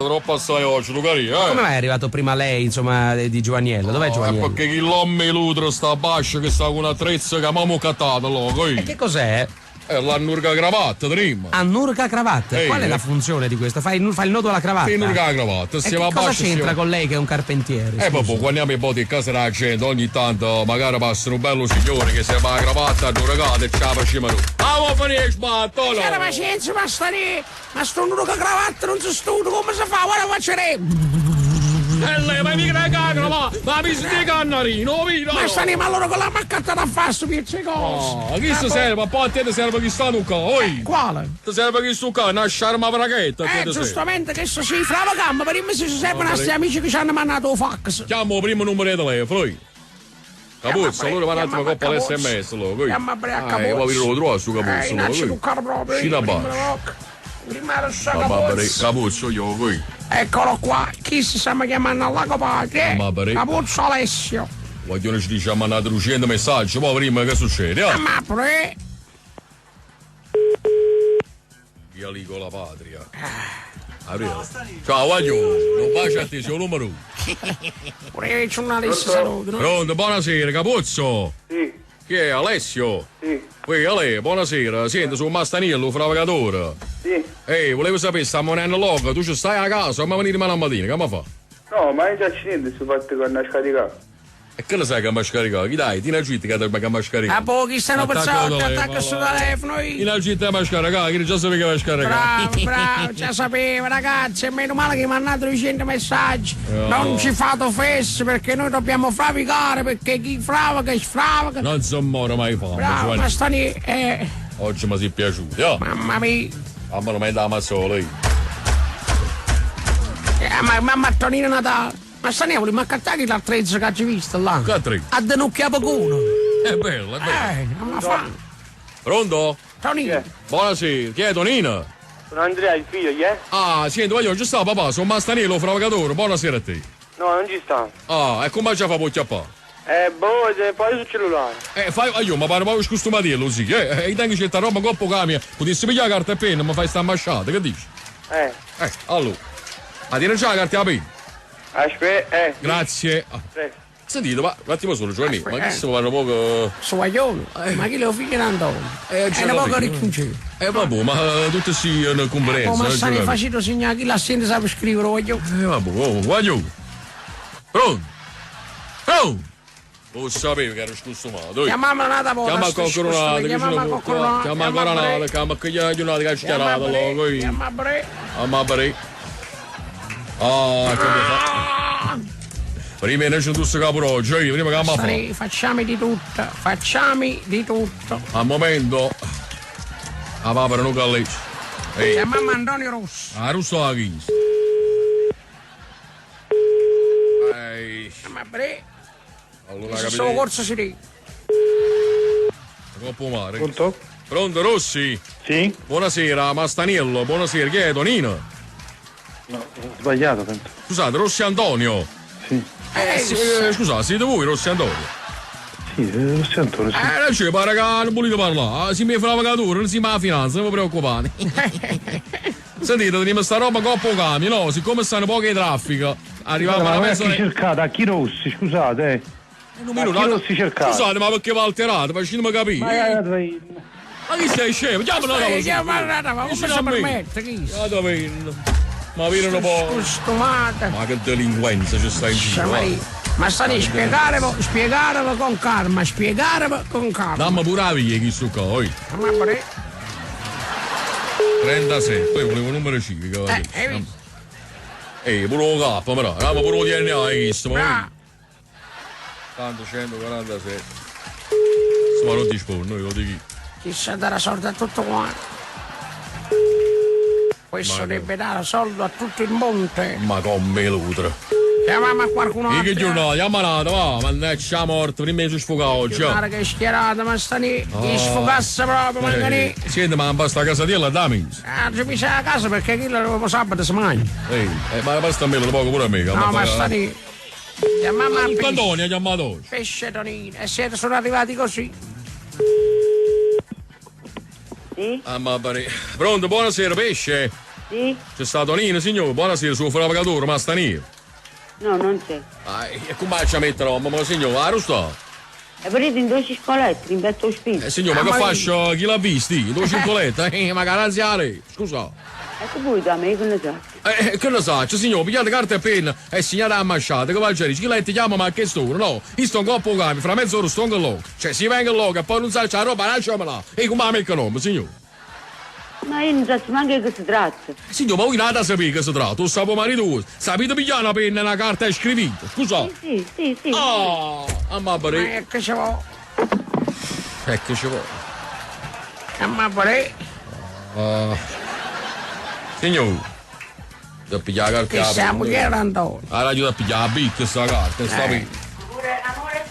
Troppo assai oggi, Lucarì, eh? Come mai è arrivato prima lei, insomma, di Giovanniello? Dov'è È Giovanniello? perché chi l'uomo ilutro sta a bascio che sta con un'attrezza che abbiamo cattato, loco. E che cos'è? È l'annurga cravatta, prima. Annurca cravatta. Ehi, Qual è eh. la funzione di questo? Fai il, fai il nodo alla cravatta. Sì, annurga la cravatta, E si che va a cosa bascio, si c'entra va- con lei che è un carpentiere? Eh, scusi? proprio, quando andiamo in botte in casa della gente, ogni tanto magari passa un bello signore che si va la cravatta, annurgata e ce la facciamo noi. Ah, ma finisce, sbatto, no! C'era pazienza, ma sta lì, ma sto nudo che cravatta non si studia, come si fa? Guarda faccio re. E lei, ma mica la cravatta, ma mi si cannarino, vino! Ma sta lì, ma allora con la macchina da fare sto pezzo di cose. Ah, chi si serve? Ma poi a te ti serve chi sta qua, oi! Quale? Ti serve chi sta qua, una sciarma brachetta, a te Eh, ti serve. giustamente che so si frava gamba, prima se ci servono a questi amici che ci hanno mandato il fax. Chiamo il primo numero di telefono, oi. Capuzzo, allora va un attimo Chiama coppa Capuzzo. l'SMS, allora, oi. Chiama Brea Ah, Capuzzo. e poi lo trovo su Capuzzo, Eh, allora, innanzi oi. toccare proprio. Uscita prima basso. bocca. Prima lo so Ma va bene, Capuzzo. Capuzzo, io, oi. Eccolo qua, chi si sta chiamando alla copate? Ma pare- Capuzzo Alessio. Vogliono ci dice, ha mandato 200 messaggi, poi prima che succede, ah? Ma pure. Via lì con la patria. Arriva. Ciao, voglio, non bacio a te, sono il numero uno. Pure c'è una lista saluto, no? Pronto, buonasera, Capuzzo. Sì, Chi è, Alessio? sì, Ui, Ale, buonasera, senti, sono Mastaniello, fravegatore. sì. Ehi, volevo sapere, stiamo venendo loco, tu ci stai a casa, ma venire la mattina, come fa? No, ma io già niente sul fatto che hanno scaricato. E che ne sai che mi scaricato? Chi dai? Ti ne gita che mi ha A scaricato? pochi stanno Attacca pensando, il telefono, attacca sul va. telefono In io. gita mi ha scaricato, che già sapevo che mi ha scaricato. Bravo, bravo, già sapevo ragazzi, e meno male che mi hanno dato 200 messaggi. No. Non ci fate fesso perché noi dobbiamo fravicare, perché chi fravica sfravica. Non so muore mai fame, Bravo, Giovanni. ma stani, Oggi mi si è piaciuto, oh. mamma mia. Ah, ma non mi dà la mazzola io. Ma mamma Tonino Natale. Ma stani, volevo accattare l'attrezzo che hai visto là. Che attrezzo? A denocchia qualcuno. È bello, è bello. Non la fa. Pronto? Tonino. Buonasera, chi è Tonino? Sono Andrea, il figlio, chi è? Ah, senti, voglio, ci sta papà, sono Mastaniello, fravegatore, buonasera a te. No, non ci sta. Ah, e come ci fa per chiappare? Boh, se poi sul cellulare. Fai, ah, io, ma pare proprio scostumatiello, sì, io tengo c'è sta roba coppo camia, potessi pigliare carta e penna, ma fai sta ambasciata, che dici? Allora, ma tieni già la carta e la penna? Aspetta, eh. Grazie. Ah, Prego. Sentite, ma un attimo solo, Giovanni, ma Aspetta, che stiamo parlando poco... Su guaglione, ma chi lo figlio d'Antonio? C'è È una da poco dire. ricchunce. Vabbè, ma tutte sì, una conferenza. Ma stanno Giovanni. facendo segnare chi la sente sa scrivere, voglio. Vabbè, oh, guaglione. Pronto? Pronto? Lo sapevo che ero scostumato. Chiamamela un'altra volta. Chiama sto Coccoronata, scusa, che Chiamama Coccoronata. Chiama Coccoronata, chiama Coccoronata, che ha schierato, loco. Chiama Bre. Amma Bre. Ah, come fa? Prima ne c'è tutto caporogio, io prima che amma fa. Stani, Facciamo di tutto, facciamo di tutto. Al momento, la papera non galleggia. Ehi, Chiamama Antonio Rossi. la russa la 15. Ehi, Chiama Bre. allora Se capite. sono corso si lì. Troppo mare. Pronto? Pronto Rossi? Sì? Buonasera, Mastaniello, buonasera, chi è Tonino? No, ho sbagliato, penso. Scusate, Rossi Antonio. Sì. Sì, scusate, siete voi Rossi Antonio? Sì, lo sento, sì. Non c'è, pare che non volete parlare. Si mi fa la pagatura, non si fa la finanza, non vi preoccupate. Sentite, teniamo sta roba coppo camion, no? Siccome stanno poche traffico, arriviamo Ma alla a chi mezz'ora. cercate? A chi Rossi, scusate, eh. Non A chi Rossi cercate? Scusate, ma perché va alterato? Facciamo capire. Ma eh, Ma chi sei scemo? Chiamalo una Eh, Chiama ma come Vicino si a me. permette? Chi? Ma dove? Ma viene un po'. Scostumata. Ma che delinquenza ci sta in giro? va. Ma stai spiegarlo, spiegarlo con calma, spiegarlo con calma. Dammi pure la via chi sto qua, oi. Ma pure- 36, poi volevo il numero civico. Hai visto? Ehi, pure lo K, però, dammi pure il DNA chi sto, ma. Bravo. Tanto 147. Insomma, non dispongo, io lo dico. Chissà darà soldo a tutto quanto. Questo Ma- deve dare soldo a tutto il monte. Ma come lutra. Chiamiamo a qualcuno E altro. che giornata, chiamata, va, mannaggia morto, prima ci sfoga oggi. oh. Guarda che schierata, ma sta lì, gli sfogasse proprio, magari. Senti, ma basta la casatella, dammi. Ah, ci mi a casa perché quello sabato si mangia. Ehi, ma basta a me, lo poco pure a me. No, ma sta lì. Chiamiamo a pesce, Antonio ha chiamato oggi. pesce Tonino. E siete sono arrivati così. Sì? Ah, ma pare- Pronto, buonasera, pesce. Sì? C'è sta Tonino, signore, buonasera, sono fravacatore, ma sta nero. No, non c'è. Ah, e come faccio a mettere ma signore, ah, sta? E vedete in due scoletti, in petto spinto. Signore, ma che faccio? Chi l'ha visti? Due circolette? Ma garanziare, scusa. Ecco voi da me che ne sa. Che ne sa, cioè, signore, pigliate carta e penna e segnate la masciata, che faccio? Chi lei ti chiama, ma che sto? No, io sto un coppo cambio, fra mezz'ora sto anche là. Cioè, si venga là, che poi non sa c'è la roba, lasciamela. E come la metto nome, signore? Ma io non so neanche che si tratta. Signore, ma voi non da sapere che si tratta, tu sa marito vostro. Sapete pigliare una penna e una carta e scrivete, scusa. Sì, sì, sì. Oh, amma Ma pare. che ci vuole? Ecco ci vuole. Amma pare. Signore, da pigliare la carta. Che siamo moglie Antonio. Ah, aiuta a pigliare la bicca sta carta, sta Eh. bicca. Amore, amore.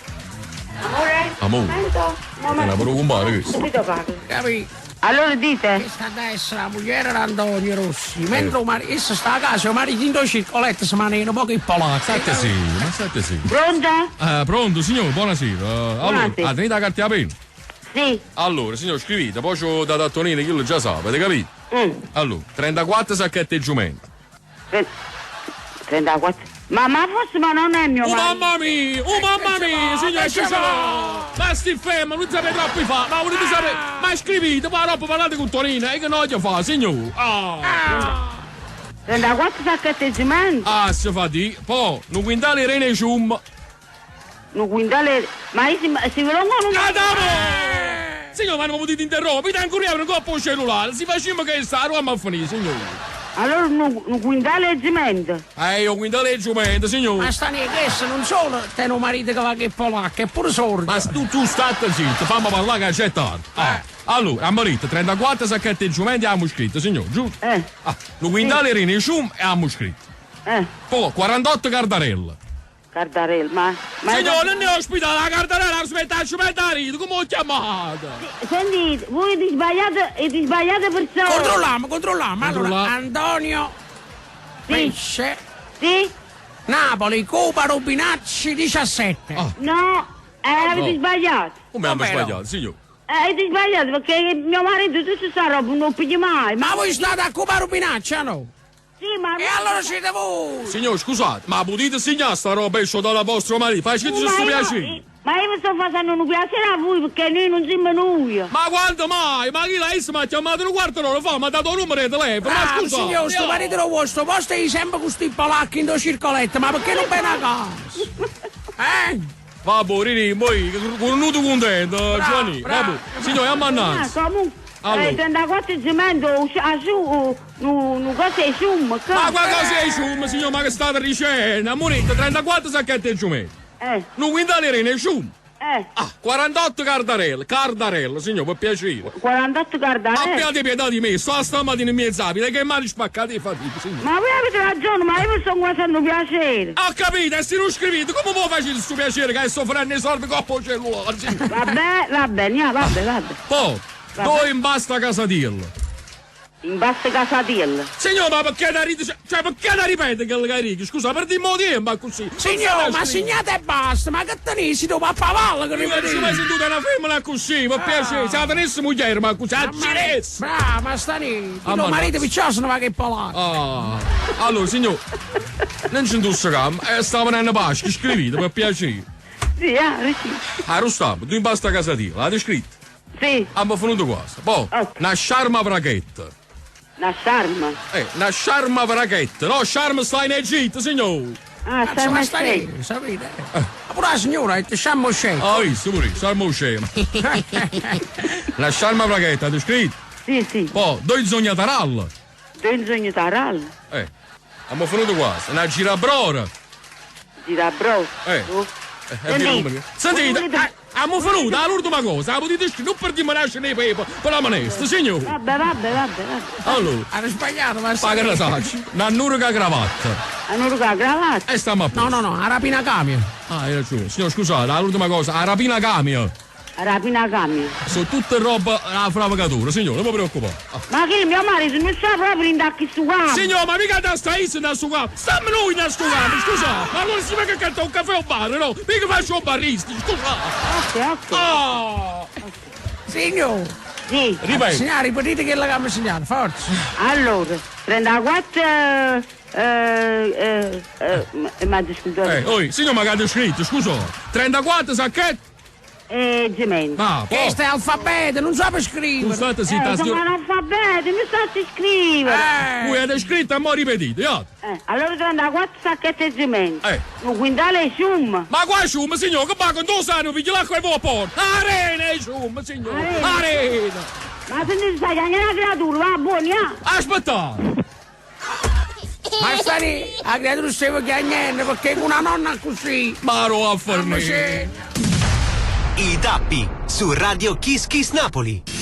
Amore. Amore. Momento, È una momento. preoccupare questo. Subito parlo. Capito? Allora dite? Questa adesso la moglie era Antonio Rossi, mentre il marito essa sta a casa, il marito in due circolette si manino poco in polacco. State sì, ma state sì. Pronto? Pronto signore, buonasera. Allora, Buonasera. ah, tenete la carta a penna. Sì. Allora, signore, scrivete, poi ci ho dato a Tonino, chi lo già sa, avete capito? Allora, 34 sacchetti di giumento. 34. Ma forse ma non è mio Oh marito. mamma mia, oh mamma mia, signore, che c'è? Ma sti fermo, non sapete troppo fa, ma volete sapere? Ma scrivete, ma dopo parlate con Tonino, e che noia fa, signore? Ah, 34 sacchetti di cemento. ah si fa di, poi, un quintale rene cium. Un quintale. Ma io si, si ve lo non. Adamo! Signore, ma non potete interrompere, mi tengo un coppo cellulare, si facciamo che sta, a finire, signore. Allora un quintale di cemento. Io quintale di giumento, signore. Ma sta questo non solo te un marito che va che polacco, è pure sordo. Ma tu state zitto, fammi parlare che c'è tardi. Ah. Allora, abbiamo detto 34 sacchetti di giumento e abbiamo scritto, signore, giusto? Ah, un quintale rene cium e abbiamo scritto. Poi 48 cardarelle. Cardarella, ma. Signore, non è ospitale, la cardarella aspetta a cimentare, come ho chiamato? Sentite, voi ti sbagliate, ti sbagliate persona. Controlliamo, controlliamo. Allora, Controlla. Antonio Sì. Pesce. Sì? Napoli, Cuba, Rubinacci, 17. Ah. No, avete No. sbagliato. Come abbiamo Come no? sbagliato, signore? Avete sbagliato perché mio marito tutta questa roba non piglia mai. Ma voi state a Cuba Rubinacci, o no? Sì, ma. E allora siete voi! Signore, scusate, ma potete segnare sta roba e c'ho data a vostro marito? Faceteci Ma sto io- piacere. Ma io mi sto facendo un piacere a voi perché noi non siamo noi. Ma quando mai? Ma chi l'ha mi ha chiamato un quarto d'ora fa, mi ha dato il numero di telefono, ma Ah, scusa. signor, sto marito lo vostro, voi stai sempre con sti polacchi in due circolette, ma perché non viene a casa? Eh? Vabbè, Rini, poi, con un nudo contento, Giovanni. bravo. Vabbè, signore, Ah, ammannanza. comunque, Allora. 34 cemento, a su, un cosa è sum, Ma qua cosa è cium, signor, ma che state dicendo? Amoretta, 34 sacchetti di giumento. Un quintale rene cium. Ah, 48 cardarelle, cardarelle, signor, per piacere. 48 cardarelle. Abbiate pietà di me, sto stamattina in mezza abile, che mani spaccate di fatica, signor. Ma voi avete ragione, ma io mi sto facendo piacere. Ho capito, e se non scrivete, come può fare questo piacere che sto facendo i soldi coppo cellulare? signor? Vabbè, va bene, ah, vabbè, vabbè. Poi, dove in basta casatiello? In basta casatiello. Signor, ma perché da ridere? Cioè, perché da ripetere che le righe? Scusa, perdi mo tempo così. Signor, ma segnate e basta, ma che tenissi tu pappavallo che Io non ci mai ripeti? sentito una femmina così, per piacere. Se la tenesse moglie, ma così, accidessi. Bravo, ma sta lì. Ah, Il ma marito piccioso non va che polacco. Ah, allora, signor, non c'è un cam, stavo nella Pasqua, scrivete, per piacere. Sì, ah, sì. Ah, Rustamo, tu in basta casatiello, l'avete scritto? Sì. Abbiamo finito quasi. Poi, una sciarma brachetta. Una sciarma. Una sciarma brachetta. No, sciarma sta in Egitto, signor. Ah, Cazzo, sciarma ma sta lì, sapete? Ma pure la signora ha detto sciammo scemo. Ah, visto pure, sciarma uscema. Una sciarma brachetta, avete scritto? Sì, sì. Poi, due zognataralla. Due zognataralla. Abbiamo finito quasi. Una girabrora. Girabrora. Sentite, Sentite, abbiamo finito, l'ultima cosa, la potete scrivere, non perdiamo nascere nei pepe, per la manestra, signore. Vabbè, vabbè, vabbè, vabbè. Allora. Hanno sbagliato, ma Ma che la sacci? Una nurga cravatta. Una nurga cravatta? E stiamo a posto. No, no, no, a rapina camion. Ah, hai ragione. Signor, scusate, l'ultima cosa, a rapina camion. A rapina camion. Sono tutte roba alla fravacatura, signore, non mi preoccupare. Ah. Ma che mio marito non sa proprio in da chi su camion. Signor, ma mica da sta in da su qua. Stiamo noi da sto camion, scusa. Ma allora si va che canta un caffè o bar, no? Mica faccio un barista, scusa. Ok, ok. Ah! Signor, Sì. Ripeto. Signora, ripetete che la che signora, forza. Allora, 34 eh, eh, eh, ma scusate. Oi, signor, ma che avete scritto, scusa. 34 sacchetti. Cemento. Ma, poi. Questo è alfabeto, non sa per scrivere. Scusate, sì, ta Sono signora. analfabeta, mi sto a scrivere. Voi avete scritto e mo ripetite, iate. Allora 34 sacchetti di cemento. Eh. Un quintale di scium. Ma qua è scium, signor, che va con due sani, piglia l'acqua e voi a porta. Arena è scium, signor. Arena. Arena. Ma se non sai che una creatura, va buona. Aspettate. Ma stai, la creatura stava chiagnendo perché con una nonna così. Ma ro a fornire. Sì. I tappi su Radio Kiss Kiss Napoli.